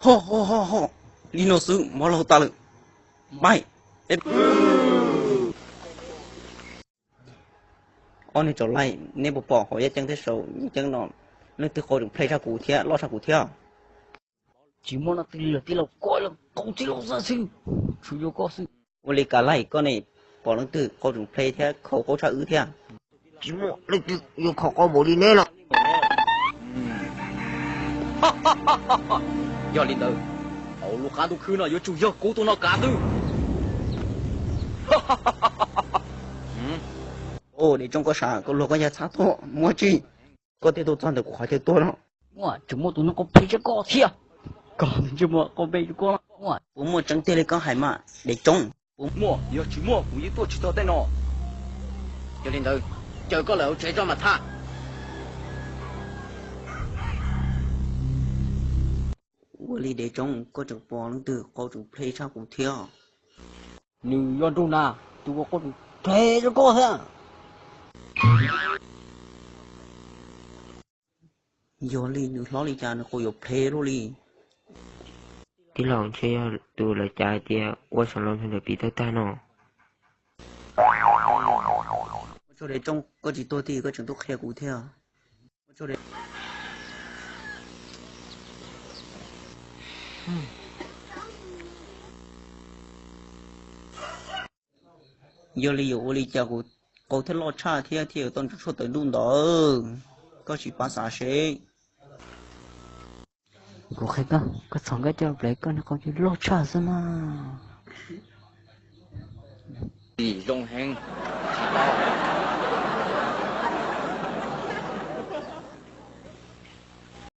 Ho ho ho ho, li no xwb mov laug tas lawm. Pais. Ob niag tsaus laij, neb puas pom hauv yaj ceeb thiab saum yaj ceeb no, leej twg qau tseem plhe tshaj kuv thiab loj tshaj kuv thiab? Tsis muaj leej twg li lawm tij laug, koj qau txij loj xwb, tsuas yog koj xwb. Ua li kav laij, koj ne pom leej twg qau tseem plhe thiab khau qaub tshaj wb thiab? Tsis muaj leej twg yuav khau qaub npaum li neb lawm. Yog li ntawd, hauv lub qab ntuj khwb no yuav tsum yog kuv tus no kav xwb. Dev Tsoob, koj sav koj luag koj yaj txhab tuaj muab tsi. Koj thiaj tuaj txog ntawm kuv qhov chaw tuag no. Muaj, tsis muaj tus no qau plhe tshaj koj thiab. Koj tsis muaj qau plhe tshaj koj. Puas muaj tseeb tiag li koj hais mas Dev Tsoob? Puas muaj, yog tsis muaj kuv yeej tuaj tsis txog tej no. Yog li ntawd, caw koj lawm hauv tsev tso mam tham. Ua li Dev Tsoob, koj tseem pom leej twg qau tseem plhe tshaj kuv thiab? Nws yog nraug nas, tus uas qau tseem plhe tshaj koj thiab. Yog li nws hlob li cas nws qau yuav plhe luaj li? Tij laug, ntshe yog tus lawv cav hais tias ua saum loo ntawm pim tawg tag no. Ua tsaug Dev Tsoob, koj tsis tuag tiag koj tseem tuaj qhia kuv thiab. Yog li yuav ua li cas kuv qau thiaj loj tshaj thiab thiaj yuav tau ntsej tshuaj tawv ntuj ntawd? Koj sim pab xav seb. Kuv qhia koj, koj txhoov nkauj coj los plev koj niag qau ces loj tshaj xwb na. Zoo heev, tsis tau.